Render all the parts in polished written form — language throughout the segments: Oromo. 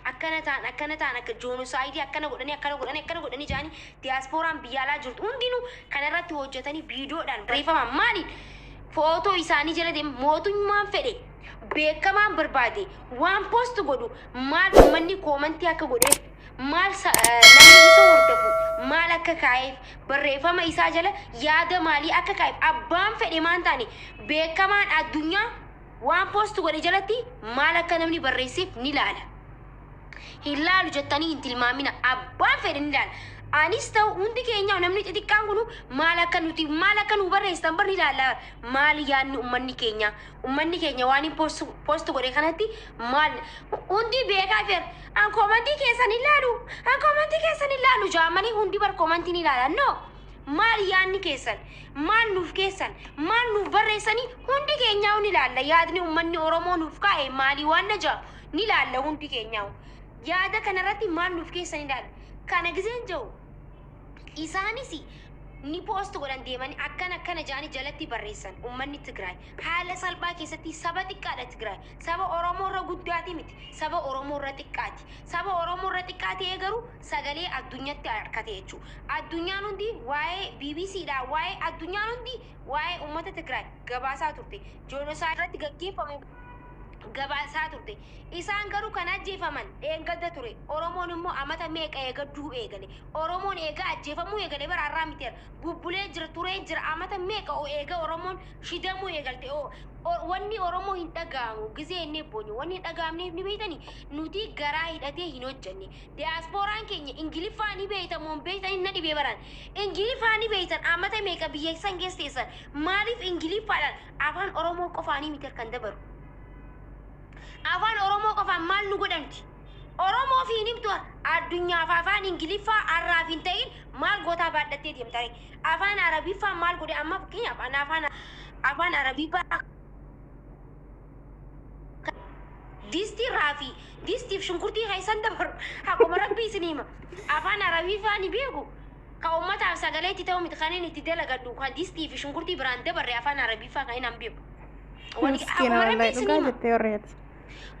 Akkana ta'an, akkana ta'an, akka genocide akkana godhanii, akkana godhanii, akkana godhanii jedhanii diyaaspooraan biyya alaa jirtu hundinuu kanarratti hojjetanii viidiyoodhaan barreeffamaan maaliin footoo isaanii jala deemu. Mootummaan fedhe, beekamaan barbaade waan post godhu, maal uummanni comment akka godheef, maal namni isa hordofu maal akka kaa'eef, barreeffama isaa jala yaada maalii akka kaa'eef, abbaan fedhe maan taane beekamaan addunyaa waan post godhe jalatti maal akka namni barreesseef ni laala. Hin laalu jettanii hin tilmaamina. Abbaan fedhe ni laala. Anis ta'u hundi keenya, namni xixiqqaan kunu maal akka nuti, maal akka nu barreessitan bar ni laalla. Maal yaadni ummanni keenya? Ummanni keenya waan hin post godhe kanatti maal hundi beekaa feer. An comment keessan hin laalu. An comment keessan hin laalu jaamanii hundi bar comment ni ilaala. No. Maal yaadni keessan? Maal nuuf keessan? Maal nuuf barreessanii? Hundi keenyaa ni ilaalla. Yaadni ummanni Oromoo nuuf kaa'e maalii waan na jaamu ni ilaalla hundi keenyaa. Yaada kanarratti maal nuuf keessan ilaalla. Kana gizeen jiru isaanis ni post godhan deemanii akkana akkana jaanii jalatti barreessan. Ummanni Tigraay haala salphaa keessatti, saba xiqqaadha Tigraay. Saba Oromoo irra guddaati miti, saba Oromoo irra xiqqaati. Saba Oromoo irra xiqqaa ta'ee garuu sagalee addunyaatti harkate jechuudha. Addunyaan hundi waa'ee BBC dha, waa'ee addunyaan hundi waa'ee ummata Tigraay gabaasaa turte, genocide irratti gaggeeffame gabaasaa turte. Isaan garuu kan ajjeefaman dheengadda ture. Oromoon immoo amata meeqa eegadduu eegale. Oromoon eegaa ajjeefamuu eegale bara har'aa miti, bubbulee jira, turee jira. Amata meeqa eega Oromoon shidamuu eegalte. Wanni Oromoo hin dhaga'amu gizee inni boonyu wanni hin dhaga'amneef ni beeytani, nuti garaa hidhatee hin hojjenne. Diyaaspooraan keenya Ingiliffaa ni beeytan moo hin beeytanii? Na dhibee baraan. Ingiliffaa ni beeytan, amata meeqa biyya san keessa teessan, maaliif Ingiliffaadhaan afaan Oromoo qofaanii miti kan dabaru? Afaan Oromoo qofaan maal nu godhamti? Oromoo fi hin himtu. Addunyaaf afaan Ingiliffaa har'aaf hin ta'in maal gootaa baadhattee deemtare? Afaan Arabiffaa maal godhe? Amma fakkeenyaaf ana afaan Arabiffaa distii irraa fi distiif shunkurtii keessan dabaru, akkuma Rabbii isin hima. Afaan Arabiffaa ni beeku. Ka uummataaf sagalee itti ta'u miti kan inni itti dalagadhu, kan distii fi shunkurtii biraan dabarre afaan Arabiffaa kan inni an beeku. Miskiina. Akkuma Rabbii Wallahi isin dhugaa hima. jettee horreeti.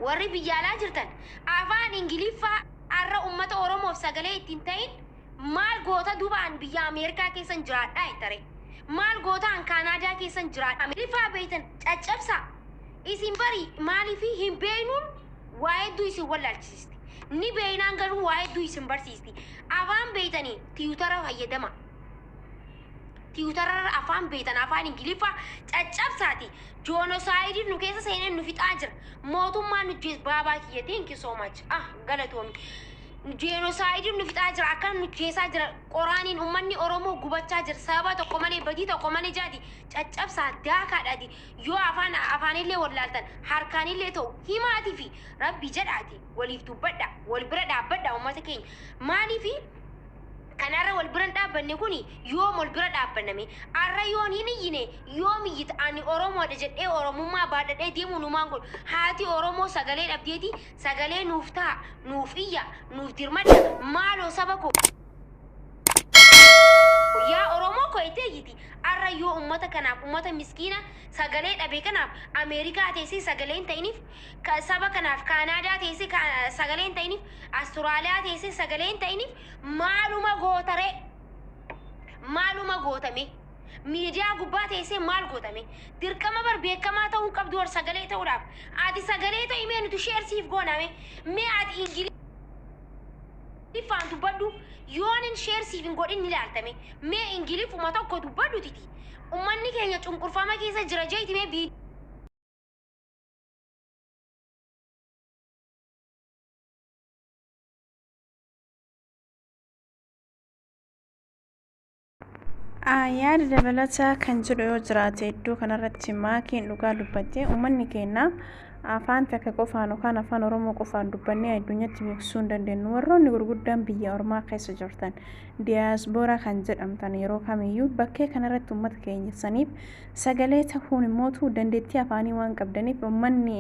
Warri biyya alaa jirtan afaan Ingiliffaa har'a ummata Oromoof sagalee ittiin ta'in maal goota? Dubaan biyya Ameerikaa keessan jiraadhaa jettare. Maal goota an Kaanaadaa keessan jiraadha? Ingiliffaa beeytan caccabsaa. Isin bari maaliif hin beeynuun waa hedduu isin wallaalchisisti. Ni beeynaan garuu waa hedduu isin barsiisti. Afaan beeytanii Twitter fayyadama. Twitterarra afaan beeytan afaan Ingiliffaa caccabsaati. Genocide nu keessa seenee nu fixaa jira. Mootummaan nu jees baabaa kiyya, thank you so much. Ah, galatoomi. Genocide nu fixaa jira, akkana nu jeesaa jira. Qoraaniin uummanni Oromoo gubachaa jira. Sababa tokko malee, badii tokko malee jaati caccabsaa daakaadhaati. Yoo afaan afaanillee wallaaltan harkaanillee ta'u himaatii fi Rabbi jedhaati waliif dubbadha, wal bira dhaabbadha uummata keenya. Maaliifi kanarra wal bira hin dhaabbanne? Kuni yoom wal bira dhaabbanname? Arra yoon hin iyyine yoom iyyita? Ani Oromoodha jedhee Oromummaa baadhadhee deemuu numaan godhu. Haati Oromoo sagalee dhabdeeti, sagalee nuuf ta'a, nuuf iyya, nuuf dirmadha, maaloo saba koo, yaa Oromoo koo jettee iyyiti. Arra yoo ummata kanaaf, ummata miskiina sagalee dhabe kanaaf Ameerikaa teessee sagalee hin ta'iniif, saba kanaaf Kaanaadaa teessee sagalee hin ta'iniif, Asturaaliyaa teessee sagalee hin ta'iniif, maaluma gootaree? Maaluma gootame? Miidiyaa gubbaa teessee maal gootame? Dirqama bar beekamaa ta'uu qabdu war sagalee ta'uudhaaf. Ati sagalee ta'i, mee nuti share siif gooname. Mee ati Ingiliffaan dubbadhu, yoonin share siif hin godhin ni ilaaltame. Mee Ingiliffuma tokko dubbadhu titi. Ummanni keenya cunqurfama keessa jira jeeti mee Yaada dabalataa kan jedhu yoo jiraate iddoo kanarratti, maakiin dhugaa dubbattee, uummanni keenya afaan takka qofaan yookaan afaan Oromoo qofaan dubbannee addunyaatti beeksisuu hin dandeenyu. Warroonni gurguddaan biyya ormaa keessa jirtan, diyaasbooraa kan jedhamtan, yeroo kamiyyuu bakkee kanarratti uummata keenya saniif sagalee ta'uun immootu dandeettii afaanii waan qabdaniif, uummanni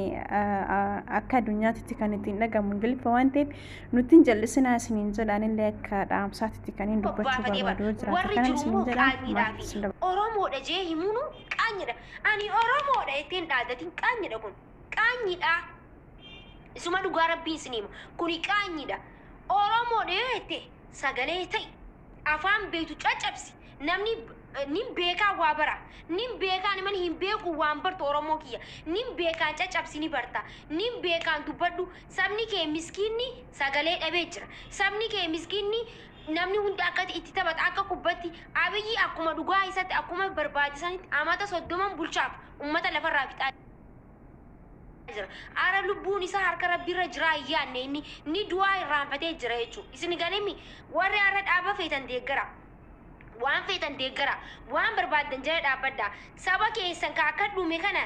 akka addunyaatti kan ittiin dhagamu Ingiliffa waan ta'eef nutti hin jal'isinaa isiniin jedhaanillee akka dhaamsaatti kan hin dubbachuu bobbaafate barbaadu yoo jiraate warri kanan jiru isiniin immoo jedhaan qaanyiidhaa maaf fi isin dabala. Oromoodha jee himuunu qaanyidha. Ani Oromoodha jetteen dhaaddatiin qaanyidha, kun qaanyidha. Isuma dhugaa Rabbiin isin hima. Kuni qaanyiidha. Oromoodha yoo jette sagalee ta'i. Afaan beektu caccabsi. Namni nin beekaa waa bara. Nin beekaan mani hin beeku waan bartu Oromoo kiyya. Nin beekaan caccabsi ni barta. Nin beekaan dubbadhu. Sabni kee miskiinni sagalee dhabee jira. Sabni kee miskiinni namni hundi akkati itti taphata akka kubbatti. Abiyyi akkuma dhugaa isatti akkuma barbaachisanitti amata 30 bulchaaf ummata lafarraa fixaa jira. Ara lubbuun isaa harka Rabbiirra jira hin yaadne inni ni du'aa irraanfatee jira jechuudha. Isin galemi warri har'a dhaaba feetan deeggara. Waan feetan deeggara. Waan barbaaddan jala dhaabbadha. Saba keessan ka akka dhume kana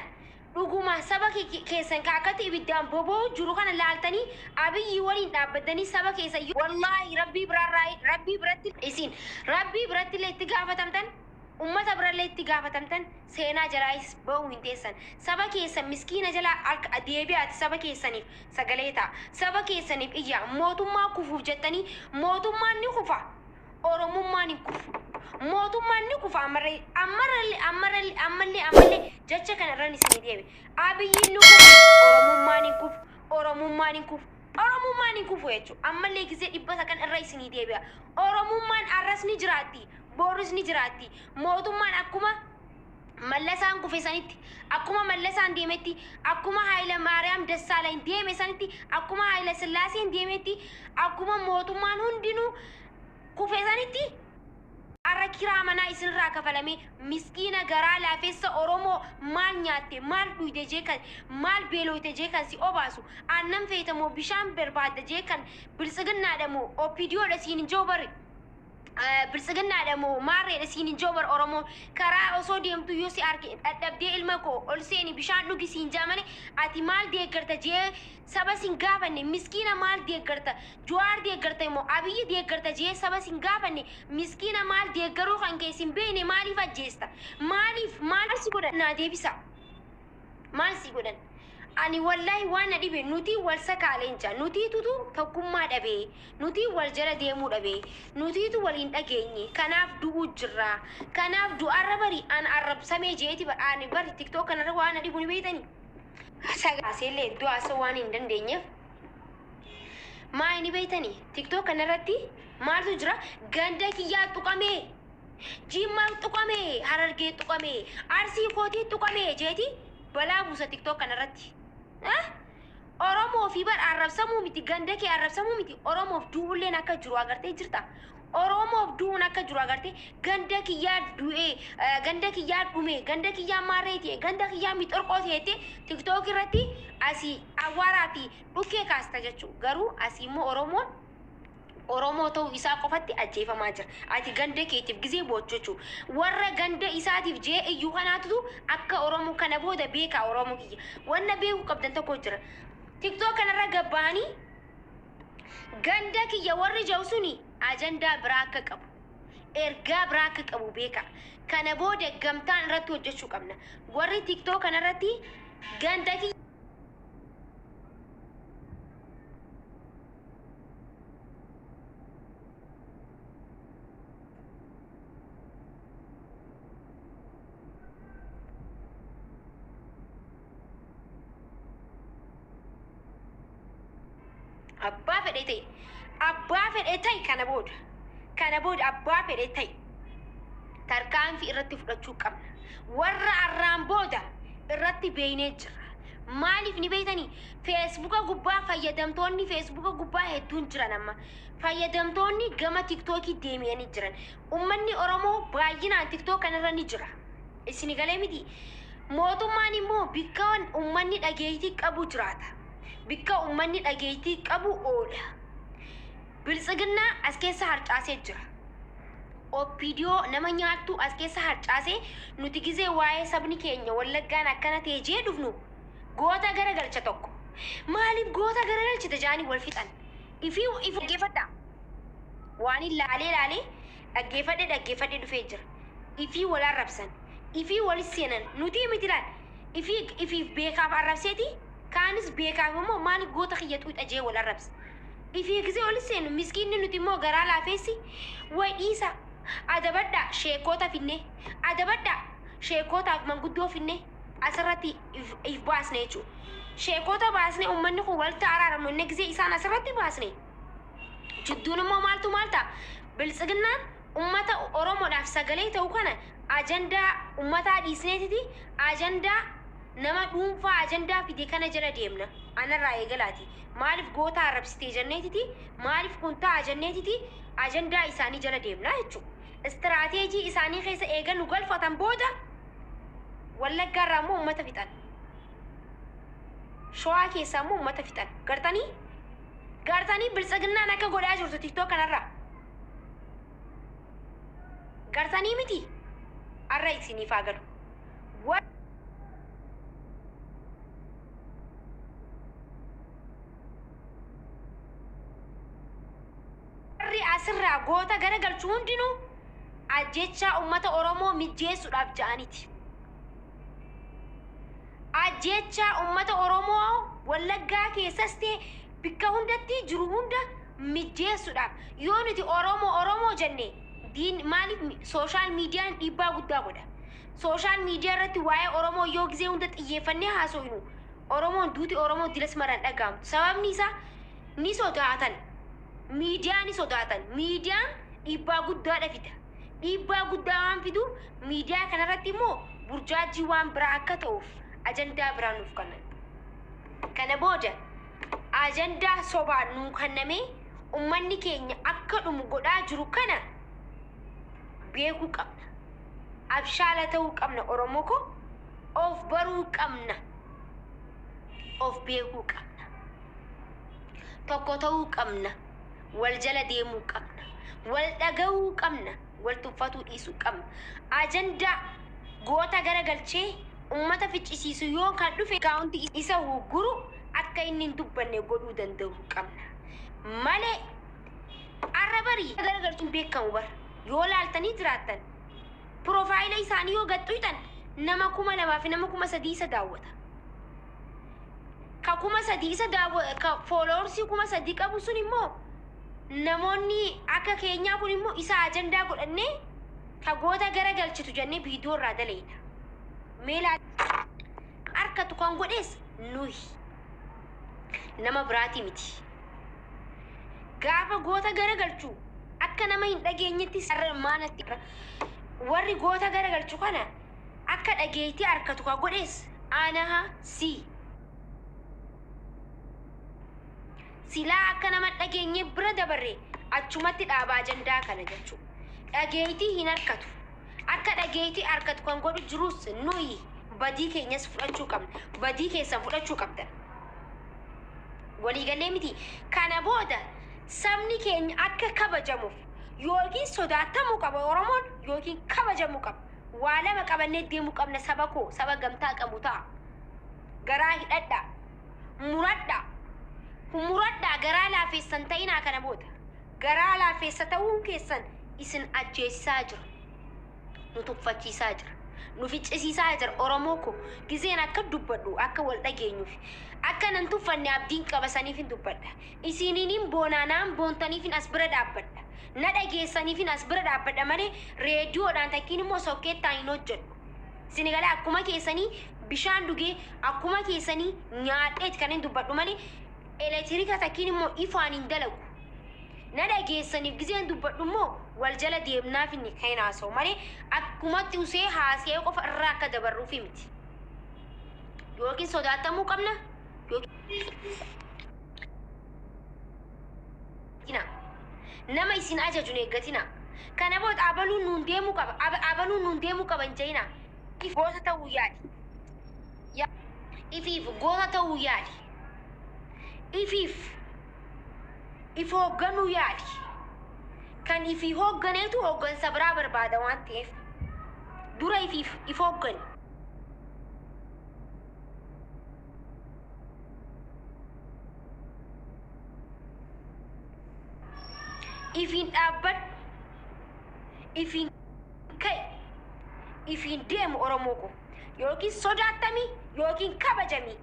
dhuguma saba keessan ka akkatti ibiddaan boba'u jiru kana laaltanii Abiyyi waliin dhaabbattanii saba keessan, wallaahi Rabbii biraarraa, Rabbii biratti, isin Rabbii biratti illee itti gaafatamtan, ummata birallee itti gaafatamtan, seenaa jalaayis ba'uu hin teessan. Saba keessan miskiina jalaa harka deebi'aati, saba keessaniif sagalee ta'a. Saba keessaniif iyyaa. Mootummaa kufuuf jettanii, mootummaan ni kufa. Oromummaan hin kufu. Mootummaan ni kufa ammarree, ammarrallee, ammarrallee, ammallee, ammallee jecha kana irran isinii deebi. Abiyyiin ni kufa, Oromummaan hin kufu, Oromummaan hin kufu. Oromummaan hin kufu jechuudha. Ammallee gisee 100 irra isinii deebi'a. Oromummaan arras ni jiraatti, borus ni jiraatti. Mootummaan akkuma Mallasaan kufe sanitti, akkuma Mallasaan deemetti, akkuma Haayila Maariyaam Dassaalany deeme sanitti, akkuma Haayila Sillaaseen deemetti, akkuma mootummaan hundinuu kufe sanitti, har'a kiraa manaa isinirraa kafalamee miskiina garaa laafessa Oromoo maal nyaatte, maal dhuyde jee kan, maal beelooyte jee kan si obaasu, aannan feeta moo bishaan barbaadda jee kan, Biltsiginnaadha moo OPDOdha siin hin jiru bari. Biltsiginnaadha moo maarreedha siin hin jiru bar. Oromoon karaa osoo deemtu yoo si arge dhadhabdee, ilma koo ol seeni bishaan dhugi siin jaa malee, ati maal deeggarta jee saba sin gaafanne. Miskiina maal deeggarta, Jawaar deeggarta immoo Abiyyi deeggarta jee saba sin gaafanne. Miskiina maal deeggaruu kan kee sin beekne maaliif ajjeesta? Maaliif? Maal si godhan? Naa deebisa, maal si godhan? Ani wallahi waan na dhibe, nuti wal sakaaleen jaa, nutiitutu tokkummaa dhabee, nuti wal jala deemuu dhabee, nutiitu wal hin dhageenye. Kanaaf du'uu jirra. Kanaaf du'arra bari an arrabsamee jeeti bar. Ani bari TikTok kanarra waan na dhibu ni beeytanii, sagaseellee iddoo haasa'uu waan hin dandeenyeef maa ni beeytanii, TikTok kanarratti maaltu jira? Ganda kiyyaa tuqamee, Jimmaan tuqamee, Harargee tuqamee, Arsii kootii tuqamee jeeti balaa buusa TikTok kanarratti. Oromoo fi bar arrabsamuu miti, ganda kee arrabsamuu miti, Oromoof du'ulleen akka jiru agartee jirta. Oromoof du'uun akka jiru agartee, ganda kiyyaa du'ee, ganda kiyyaa dhume, ganda kiyyaa maarree ta'e, ganda kiyyaa mixorqoo ta'e TikTok irratti asii awwaaraa fi dhukkee kaasta jechuudha. Garuu asii immoo Oromoon Oromoo ta'uu isaa qofatti ajjeefamaa jira. Ati ganda keetiif gizee boochu jechuudha. Warra ganda isaatiif jee iyyuu kanaatutu akka Oromoo kana booda beekaa. Oromoo kiyya. Wanna beekuu qabdan tokko jira. TikTok kanarra gabba'anii ganda kiyya warri jiru suni ajandaa biraa akka qabu, ergaa biraa akka qabu beekaa. Kana booda gamtaan irratti hojjechuu qabna. Warri TikTok kanarratti ganda kiyya abbaa fedhe ta'e, abbaa fedhe ta'e, kana booda abbaa fedhe ta'e tarkaanfii irratti fudhachuu qabna. Warra arraan booda irratti beeynee jirra. Maaliif ni beeytanii? Feesbuuka gubbaa fayyadamtoonni Feesbuuka gubbaa hedduun jiran amma fayyadamtoonni gama TikTokii deemanii jiran. Ummanni Oromoo baay'inaan TikTok kanarra ni jira. Isin galee miti? Mootummaan immoo bikka ummanni dhageeytii qabu jiraata, bikka ummanni dhageeytii qabu oola. Biltsiginnaa as keessa harcaasee jira. OPDO nama nyaattu as keessa harcaasee, nuti gizee waa'ee sabni keenya Wallaggaan akkana ta'e jee dhufnu goota garagalcha tokko. Maaliif goota garagalchite jaanii wal fixan. Ifii if dhaggeeffadhaa. Waan hin laalee laalee dhaggeeffadhe dhaggeeffadhe dhufee jira. Ifii wal arrabsan. Ifii walis seenan. Nuti miti laal. Ifii ifiif beekaaf arrabseeti, kaanis beekaaf immoo maaliif goota kiyya xuuxa jee wal arrabsa. Ifii gisee walis seenu, miskiinni nuti immoo garaa laafeessi way dhiisa. Adabadhaa, sheekota finne. Adabadhaa, sheekotaaf manguddoo finne asirratti if baasne jechuudha. Sheekota baasne uummanni kun walitti araaramu inni gisee isaan asirratti baasne. Jidduun immoo maaltu maal ta'a? Biltsiginnaan uummata Oromoodhaaf sagalee ta'u kana ajandaa uummataa dhiisneetiti ajandaa nama dhuunfaa ajandaa fide kana jala deemna. Anarraa eegalaati. Maaliif goota arrabsitee jenneetiti? Maaliif kun ta'a jenneetiti? Ajandaa isaanii jala deemna jechuudha. Istiraateejii isaanii keessa eegan nu galfatan booda Wallaggaarraa immoo uummata fixan. Shawaa keessaa immoo uummata fixan. Gartanii? Gartanii biltsiginnaan akka godhaa jirtu TikTok kanarraa. Gartanii miti? Arra isiniif haa galu. Warri asirraa goota garagalchu hundinuu ajjechaa uummata Oromoo mijjeessuudhaaf ja'aniti. Ajjechaa uummata Oromoo Wallaggaa keessas ta'e bikka hundatti jiru hunda mijjeessuudhaaf yoo nuti Oromoo Oromoo jenne diin maaliif social miidiyaan dhiibbaa guddaa godha. Social miidiyaa irratti waa'ee Oromoo yoo gizee hunda xiyyeeffannee haasofnu Oromoon duuti Oromoo dilas maraan dhaga'amtu. Sababni isaa ni sodaatan. Miidiyaa ni sodaatan. Miidiyaan dhiibbaa guddaadha fida. Dhiibbaa guddaa waan fiduuf miidiyaa kanarratti immoo burjaajii waan biraa akka ta'uuf ajandaa biraa nuuf kennan. Kana booda ajandaa sobaan nuu kennamee uummanni keenya akka dhumu godhaa jiru kana beekuu qabna. Abshaala ta'uu qabna Oromoo ko of baruu qabna. Of beekuu qabna. Tokko ta'uu qabna. Wal jala deemuu qabna. Wal dhaga'uu qabna. Wal tuffatuu dhiisuu qabna. Ajandaa goota garagalchee uummata ficcisiisu yoo kan dhufe akaawuntii isa guru akka inni hin dubbanne godhuu danda'uu qabna. Malee arra barii garagalchuun beekamu bara. Yoo laaltanii jiraattan profile isaanii yoo gaxxuyxan nama 2000 fi nama 3000 isa daawwata. Ka 3000 isa daawwa ka followers 3000 qabu sun immoo namoonni akka keenyaa kun immoo isa ajandaa godhannee ka goota garagalchitu jennee viidiyoo irraa daleena. Meelaa harkatu kan godhes nuyi. Nama biraati miti. Gaafa goota garagalchu akka nama hin dhageenyetti maanatti warri goota garagalchu kana akka dhageettii harkatu kan godhes anaha si. Silaa akka nama dhageenye bira dabarre achumatti dhaaba ajandaa kana jechuudha. Dhageettii hin harkatu. Akka dhageettii harkatu kan godhu jirus nuyi badii keenyas fudhachuu qabna. Badii keessan fudhachuu qabdan. Waliigalee miti. Kana booda sabni keenya akka kabajamuuf yookiin sodaatamuu qaba Oromoon yookiin kabajamuu qaba. Waa lama qabannee deemuu qabna saba koo saba gamtaa qabu ta'a. Garaa hidhadhaa. Muradhaa. Muradhaa garaa laafeessan ta'inaa kana booda. Garaa laafeessa ta'uun keessan isin ajjeesisaa jira. Nu tuffachiisaa jira. Nu ficcisiisaa jira Oromoo ko gizeen akka dubbadhu akka wal dhageenyuuf akka nan tuffanne abdiin qaba saniifin dubbadha. Isiniinin boonaa naan boontaniifin as bira dhaabbadha. Na dhageessaniifin as bira dhaabbadha malee reediyoodhaan takkiin immoo sokkeettaan hin hojjedhu. Isin galee akkuma keessanii bishaan dhugee akkuma keessanii nyaadheet kan hin dubbadhu malee elektiriika takkiin immoo ifaan hin dalagu. Na dhageessaniif gizeen dubbadhu immoo wal jala deemnaaf inni kan haasa'u malee akkumatti usee haasa'ee qofa irraa akka dabarruufi miti. Yookiin sodaatamuu qabna yookiin nama isin ajaju hin eeggatina. Kana booda abaluun nuun deemuu qaba. Abaluun nuun deemuu qaba hin jedhina. Goota ta'uu yaali. Ifiif goota ta'uu yaali. Ifiif if hoogganuu yaali. Kan ifii hoogganeetu hooggansa biraa barbaada waan ta'eef dura ifiif if hooggani. Ifiin dhaabbadhu. Ifiin ka'i. Ifiin deemu Oromoo ko. Yookiin sodaatami yookiin kabajami.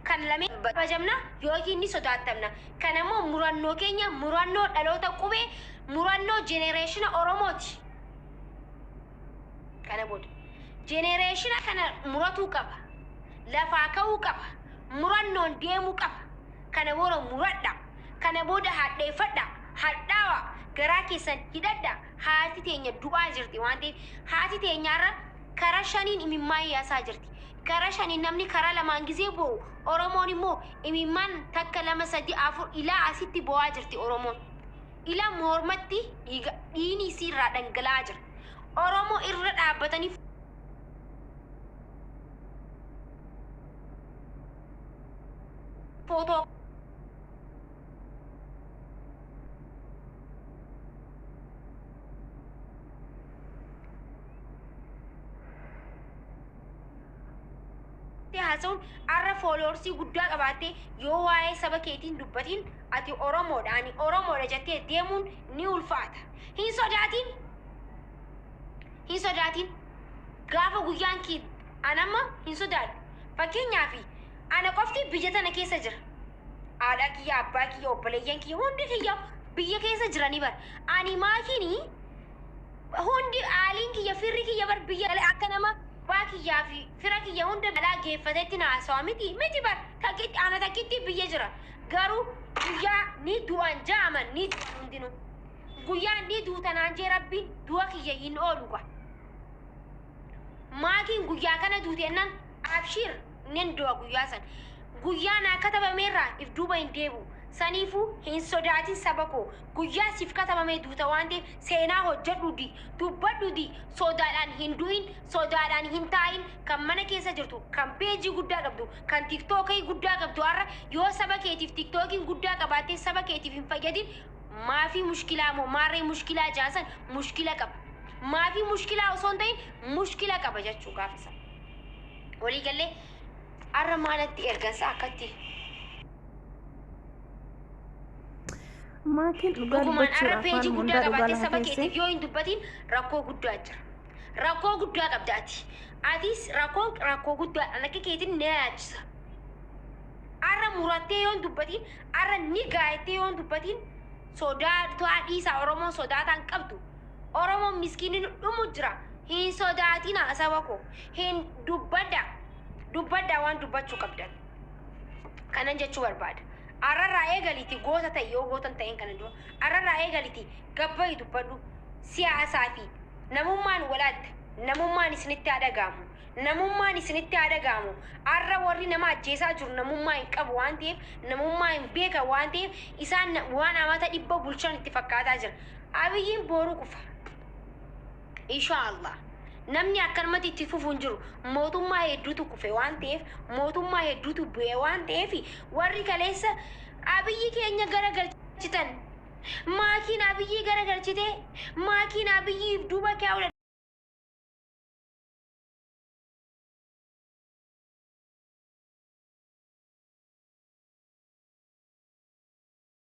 Kan lameen kabajamna yookiin ni sodaatamna. Kan ammoo murannoo keenya murannoo dhaloota qubee murannoo generation Oromooti. Kana booda generation kana muratuu qaba. Lafaa ka'uu qaba. Murannoon deemuu qaba. Kana booda muradha. Kana booda hadheeffadha. Hadhaawa. Garaa keessan hidhadha. Haati teenya du'aa jirti waan ta'eef haati teenyaarra karaa shaniin imimmaan yaasaa jirti. Karaa shaniin namni karaa lamaan gizee boo'u Oromoon immoo imimmaan takka lama sadi afur ilaa asitti boo'aa jirti Oromoon. Ila mormatti dhiigni isii irraa dhangala'aa jira. Oromoo irra dhaabbatanii footoo haasa'uun arra fooloorsii guddaa qabaattee yoo waa'ee saba keetiin dubbatiin ati Oromoodha ani Oromoodha jettee deemuun ni ulfaata. Hin sodaatin. Hin sodaatin. Gaafa guyyaan kee anamma hin sodaadhu. Fakkeenyaaf ana qofti biyya tana keessa jira. Haadha kiyya, abbaa kiyya, obboleeyyan kiyya hundi kiyya biyya keessa jiranii bara. Ani maakiinii hundi aaliin kiyya firri kiyya bar biyya akka nama abbaa kiyyaa fi fira kiyya hunda alaa geeffatetti na haasawa miti miti bar takkitti ana takkitti biyya jira. Garuu guyyaa ni du'an ja'aman ni du'an hundinuu. Guyyaa ni duutanaan jee Rabbiin du'a kiyya hin oolu gaa. Maakiin guyyaa kana duuteennan abshir nin du'a guyyaa san. Guyyaa naa katabameerraa if duuba hin deebi'u. Saniifuu hin sodaatin saba koo. Guyyaa siif katabamee duuta waan ta'eef seenaa hojjedhu di dubbadhu di sodaadhaan hin du'in sodaadhaan hin taa'in kan mana keessa jirtu kan peejii guddaa qabdu kan tiktookii guddaa qabdu har'a yoo saba keetiif tiktookiin guddaa qabaattee saba keetiif hin fayyadin maafii mushkilaa moo maarree mushkilaa jaasan mushkila qaba. Maafii mushkilaa osoo hin ta'in mushkila qaba jechuu gaafa sana. Waliigallee har'a maalatti ergansa akkatti. Maakiin dhugaa Dhugumaan dubbachuudha har'a peejii afaan guddaa hundaa dhugaa qabaattee lafa saba keesse. keetiif yoo hin dubbatin rakkoo guddaa jira. Rakkoo guddaa qabda ati. Atis rakkoo rakkoo guddaadhaan akka keetiin na yaachisa. Har'a murattee yoo hin dubbatin har'a ni gaayettee yoo hin dubbatin sodaa dhiisaa Oromoon sodaataan qabdu. Oromoon miskiinni dhumu jira. Hin sodaatina saba koo. Hin dubbadha. Dubbadha waan dubbachuu qabdan. Kanan jechuu barbaada. Arrarraa eegaliiti goota ta'e yoo goota hin ta'in kana dura. Arrarraa eegaliiti gabbayi dubbadhu. Siyaasaa fi namummaan wal adda. Namummaan isinitti haa dhaga'amu. Namummaan isinitti haa dhaga'amu. Arra warri nama ajjeesaa jiru namummaa hin qabu waan ta'eef namummaa hin beekan waan ta'eef isaan waan amata dhibba bulchan itti fakkaataa jira. Abiyyiin booruu kufa. Inshaallah. Namni akkanumatti itti fufu hin jiru. Mootummaa hedduutu kufe waan ta'eef, mootummaa hedduutu bu'e waan ta'eef warri kaleessa Abiyyi keenya garagalchitan. Maakiin Abiyyi garagalchite, maakiin Abiyyiif duuba kaa'uu